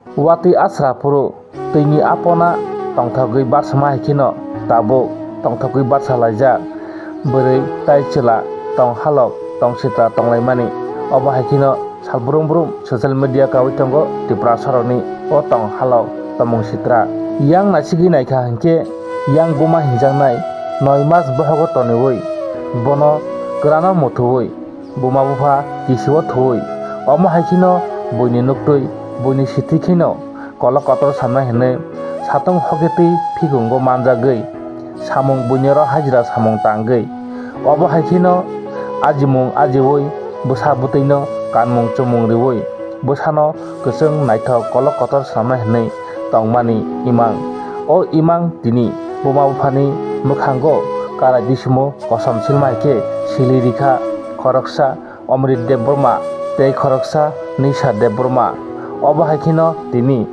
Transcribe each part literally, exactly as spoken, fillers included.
Watwi asra phuru twini apona tongthogwi barsama hai kheno tabuk tongthogwi barsa laijak. Bwrwi tai chwla tong halok tong sitra tonglaimani. Obo hai kheno sal brum brum social media kaui tongo Tiprasarokni o tong halok tomung sitra. Yang naisigwi naikha hinkhe yang buma hinjaknai noi mas bohogo toniui bono kwrano muthuui buma bupha kisio thuui. Omo hai kheno buini nuktwi buini siti kheno kolok kotor samnai hinwi satung hoketwi phikungo manjagwi samung buini oro hajira samung tangwi. Obo hai kheno ajimung ajiui bwsa bwtwino kanmung chumung riui bwsano kwchwng naithok kolok kotor samnai hinwi tongmani imang. O imang tini buma buphani mwkhango karai disimo kosom silma hai khe sili rikha khoroksa Omrit Debbarma tei khoroksa Nisha Debbarma. Obo hai kheno tini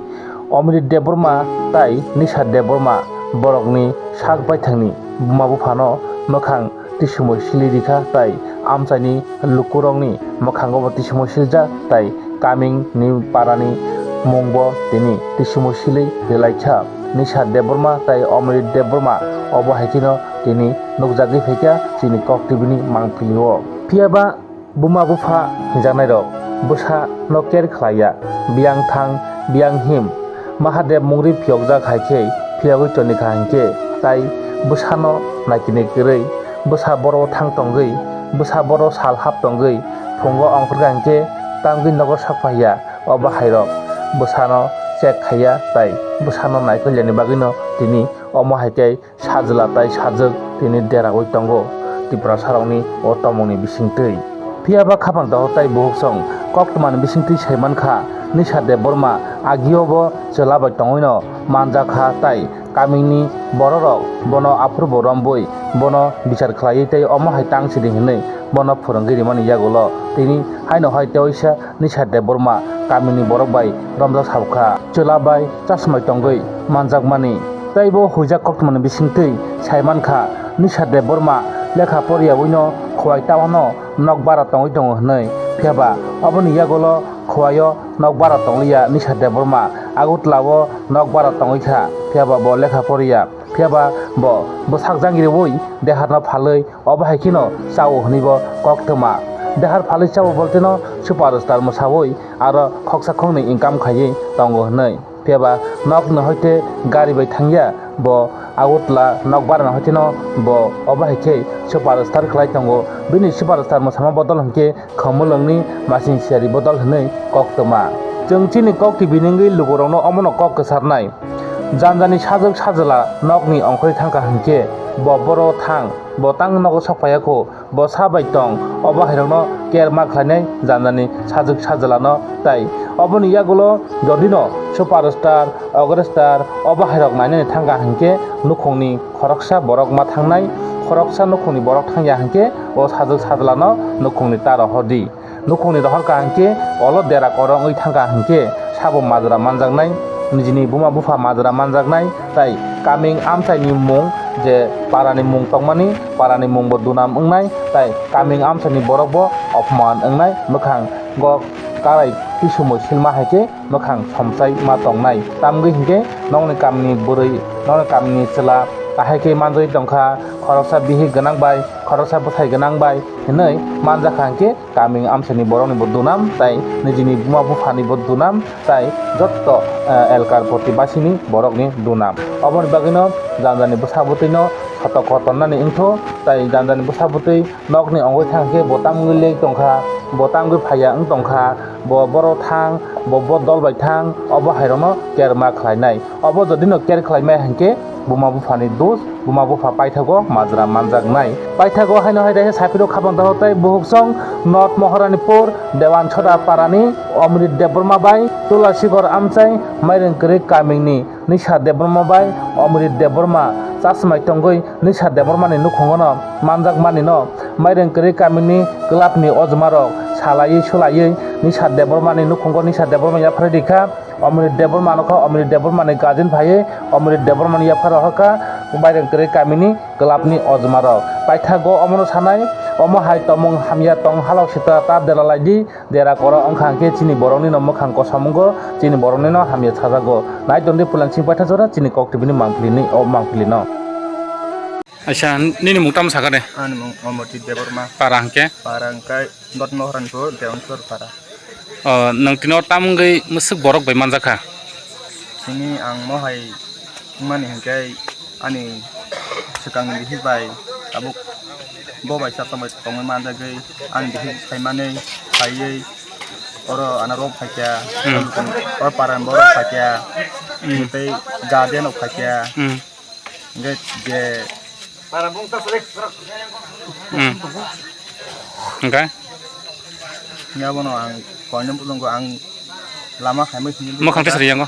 Omrit Debbarma tai Nisha Debbarma borokni sak baithangni buma buphano mwkhang tisumui sili rikha tai amchaini lukurokni mwkhango bo tisumui siljak tai kamingni parani mungbo tini tisumui silwi rwlaikha. Nisha Debbarma tai Omrit Debbarma obo hai kheno tini nukjagwi phaikha chini Kok T V ni mangpilio. Phiyaba buma bupha hinjaknairok bwsano care khlaiya, biyang thang biyang him Mahadev mungri phiyokjak hai khe phiyogwi tonikha hinkhe tai bwsano naikini kwrwi bwsa boro thang tongwi bwsa boro sal hap tongwi phungo ongkhorkha hinkhe tamgwi nogo sokphaiya. Obo hairok bwsano check khaiya tai bwsano naikolya ni bagwino tini omo hai khe sajla tai sajwk tini deragwi tongo Tiprasarokni o tomongni bisingtwi. Phiyaba khapang dohor tai buhuksong koktwmani bisingtwi saimankha Nisha Debbarma agio bo chwla bai tongwino manjakha tai kamini bororok bono aphuru bo rombwi bono bichar khlaiwi tei omo hai tang sidi hinwi bono phwrwngwi rimani yagulo tini haino hai tewaisa Nisha Debbarma kamini borok bai romjak sabkha. Chwla bai chasmai tongwi manjakmani tei bo huijak koktwmani bisingtwi saimankha Nisha Debbarma lekha poriyawino khowai tawano nokbara tongwi tongo hinwi. Phiyaba oboni yagulo khowaio nokbara tongliya Nisha Debbarma, Agartala o nokbara tongwi kha, phiyaba bo lekha poriya. Phiyaba bo bwsak jangiriui deharno phalwi obo hai kheno chao hwnwibo koktwma. Dehar phalwi chao bolteno superstar mwsaui aro khoksa khoknwi income khaiwi tongo hwnwi. Phiyaba nokni hoite gari bai thangya bo Agartala nokbarani hoiteno bo obo hai khe superstar khlai tongo. Bini superstar mwsama bodol hinkhe Khumulwngni masing siyari bodol hwnwi koktwma. Chwng chini Kok T V ni wngwi lugurokno omono kok kwcharnai. Janjani sajwk sajwla nokni ongkhorwi thangkha hinkhe bo boro thang, bo tang nogo sok phaiya kho, bo sa bai tong, obo hairokno care ma khlainai janjani sajwk sajwlano. Tai oboni yagulo jodino superstar, agartala obo hairok nainani thangkha hinkhe nukhungni khoroksa borok ma thangnai, khoroksa nukhungni borok thangya hinkhe o sajwk sajwlano nukhungni ta rohordi. Nukhungni rohorkha hinkhe olo dera koro wngwi thangkha hinkhe sabo majra manjaknai, nijini buma bupha majra manjaknai, tai kaming amchaini mung je parani mung tongmani, parani mungbo dunam wngnai, tai kaming amchaini borokbo opman wngnai, mwkhang go karai tisumui silma hai khe mwkhang somsai ma tongnai. Tamgwi hinkhe nokni kamini bwrwi, nokni kamini chwla kahai khe manjagwi tongkha, khoroksa bihik gwnang bai, khoroksa bwsai gwnang bai hinwi manjakha hinkhe kaming amchaini boroknibo dunam tai nijini buma buphanibo dunam tai jotto, eh, elkar protibasini borokni dunam. Oboni bagwino janjani bwsa bwtwino soto kotonnani wngtho tai janjani bwsa bwtwi nokni ongwi thangkhe bo tamgwi lek tongkha, bo tamgwi phaiya wng tongkha, bo boro thang, bo bo dol bai thang, obo hairokno care ma khlainai. Obo jodino care khlaimaya hinkhe buma buphani dos, buma bupha paithago majra manjaknai. Paithago haino hai daisa saphiro khapang daho tai buhuksong North Moharanipur Dewan Soda parani Omrit Debbarma bai Tulasigor amchai Mairengkwrwi kamingni Nisha Debbarma bai Omrit Debbarma chasmai tongwi Nisha Debbarmani nukhungono manjakmanino Mairengkwrwi kamini clubni ojmarok salaiwi sulaiwi Nisha Debbarmani nukhungo Nisha Debbarma yapharwi rikha. Omrit Debbarma nokha, Omrit Debbarmani guardian phaiwi Omrit Debbarmani yaphar rohorkha. Bairengtwrwi kamini clubni ojmarok paithago omono sanai, omo hai tomung hamya tong halok sitra ta dera laidi, dera koro wngkha hwnkhe chini boroknino mwkhang kosom wngo, chini boroknino hamya sajago. Nai tongdi Pulansing Paitha jora chini Kok T V ni mangpili ni o mangpili no. Aisa, nini mung tamo sakha de? Ani mung Omoti Debbarma. Para hwnkhe? Para hwnkhe Dotmohoranpur, Dewansor para. O, nwng tino tam wngwi mwswk borok bai manjakha? Tini ang mohai wngmani hinkhe ani swkangni bihik bai tabuk bo bai chapsa bai tongwi manjagwi ani bihik saimanwi phaiwi oro ano rob phaikha, hmm, oro parani borok phaikha, hmm, tei guardian rok phaikha. Hmm. Hingke je. Hmm. Hingke? Hingke abono ang koinwi bujongko ang lama khaimwi simi. Mwkhang tisari yango?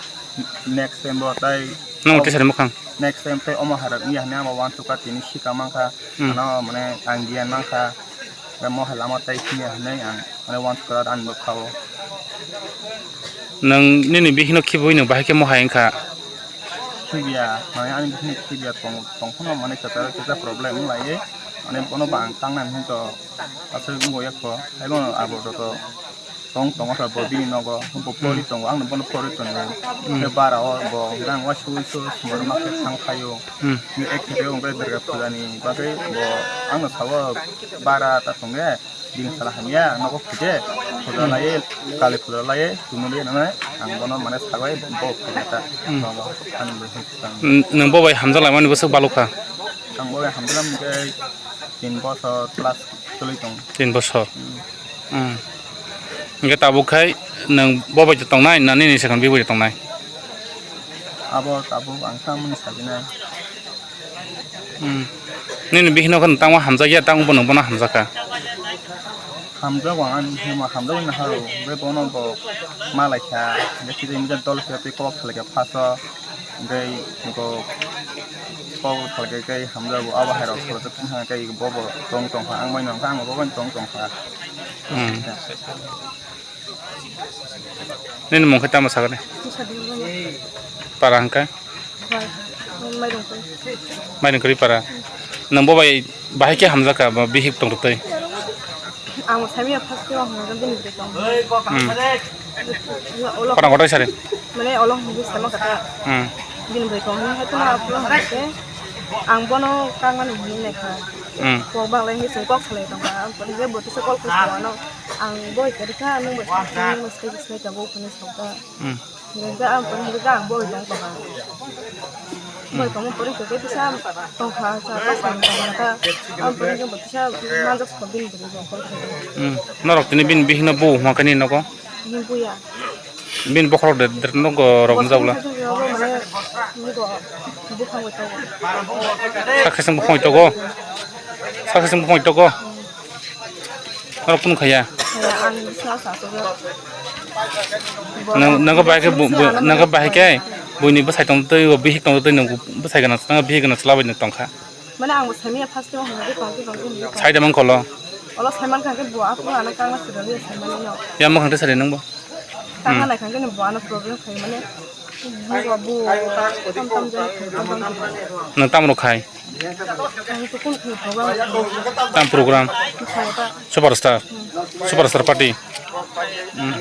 Next time bo tai. Nwng tisari mwkhang? Next time tai omo hairak wngya hwnwi amo uansukha tini sika mankha. Hmm. Ano mane ang giyan mankha. Omo hai lama tai simi hwnwi ang. Mane uansukha ani bwkhao. Nwng nini bihikno khibiui nwng bahai khe mohai wngkha? Khibiya, mane ani bihikno khibiya tong, tongphano mane kwcharo kisa problem wng laiwi. Mane bono ba ang tangnani hinwi to aswk wngbo yakho. Haibono abo joto tong tongo khe bo bini nogo, bo pori tongo, ang bono pori tongo. Hmm. Khe bara o bo jang uaisuk uisu sumar ma khe thang phaio. Hmm. Ek theke wngkhe Durga puja ni bagwi bo ano sao bara ta tongkhe. Bini sala hamya nogo khide, puja lai, kali puja lai, tumuli nana, ang bono mane sabai bo khide ta. Hmm. Nogo, ani bo hwn. N-, nwng bo bai hamjak laimani bwswk balukha? Ang bo bai hamjak lamani khe tin bosor plus choli tong. Tin bosor. Hmm. Hmm. Hingke tabuk khai nwng bo bai tongnai na nini second bihik bai tongnai? Abo tabuk ang tamoni sajinai. Hmm. Nini bihikno khe nwng tangma hamjakya, tang bono bono hamjakha? Hamjago ang, ani bihikno hamjagwi naharo, hwnkhe bono bo malaikha, hwnkhe kisa misa dol khe tei kok salaikha phaso, hwnkhe bo kok salaikha khe hamjago, abo hairok salsa thung thang khe bo bo tong tongkha, ang bai nangkha, ang bo bai tong tongkha. Hmm. Nini mung khe tamo sakani? Para hwnkhe? Bai, mairung khe. Mairung kwrwi para. Nwng bo bai bahai khe hamjakha, bo bihik tong rwtwi? Ang bo saimanya first khe o hamjakha bini bwrwi tong. Hmm. Olo khorang kotor sari? Mane olo hwnwi sama kha ta. Hmm. Bini bwrwi tong hwnwi hai tongma aphuru hwnkhe ang bono kangmani hwnwi naikha. Hmm. Kok bang lai hwnwi chwng kok salai tongkha. Aphuru hwnkhe bo kisa call khe sa ano. Ang boi kwrwi kha, nwng bai swkang, nwng bai swkang, swkang tabuk hwnwi sa kha. Hmm. Hingke ang pori hingke ang boi tong tongkha. Boi tongma pori hingke kisa tongkha, sa pas tong tongkha ta. Ang pori hingke bo kisa manjak sa bini bwrwi bo kol khai. Hmm. Norok tini bini bihikno bo hwnka khe nini nogo? Bini buya. Bini bokhorok de, de nogo rok mjak bwla? Bini bo buphang bai tongo. Sakhe seng buphang bai tongo? Sakhe seng buphang bai tongo? Oro kunu khaya? Khaya, ang bwskango sa asugwi. Nang, nang bahai khe bu-, bu-, nang bahai khe buini bwsai tong twi, bihik tong twi, nang bwsai gana, nang bihik gana chwla bai tong kha. Mane ang bo saimanya first time hwnwi tong twi, tong twi, tong twi. Sai da man kholo? Olo saiman kha khe bo aphuru ano kangma sirani saimani no. Ya mwkhang twi sari nang bo? Kangma nai kha khe bo ano problem khai mane. Bo bo tam tam jani khai, tam tam jani. Nang tam rok khai? Ang tukun khe program. Tam program? Mosai ta. Superstar. Hmm. Superstar party. Hmm.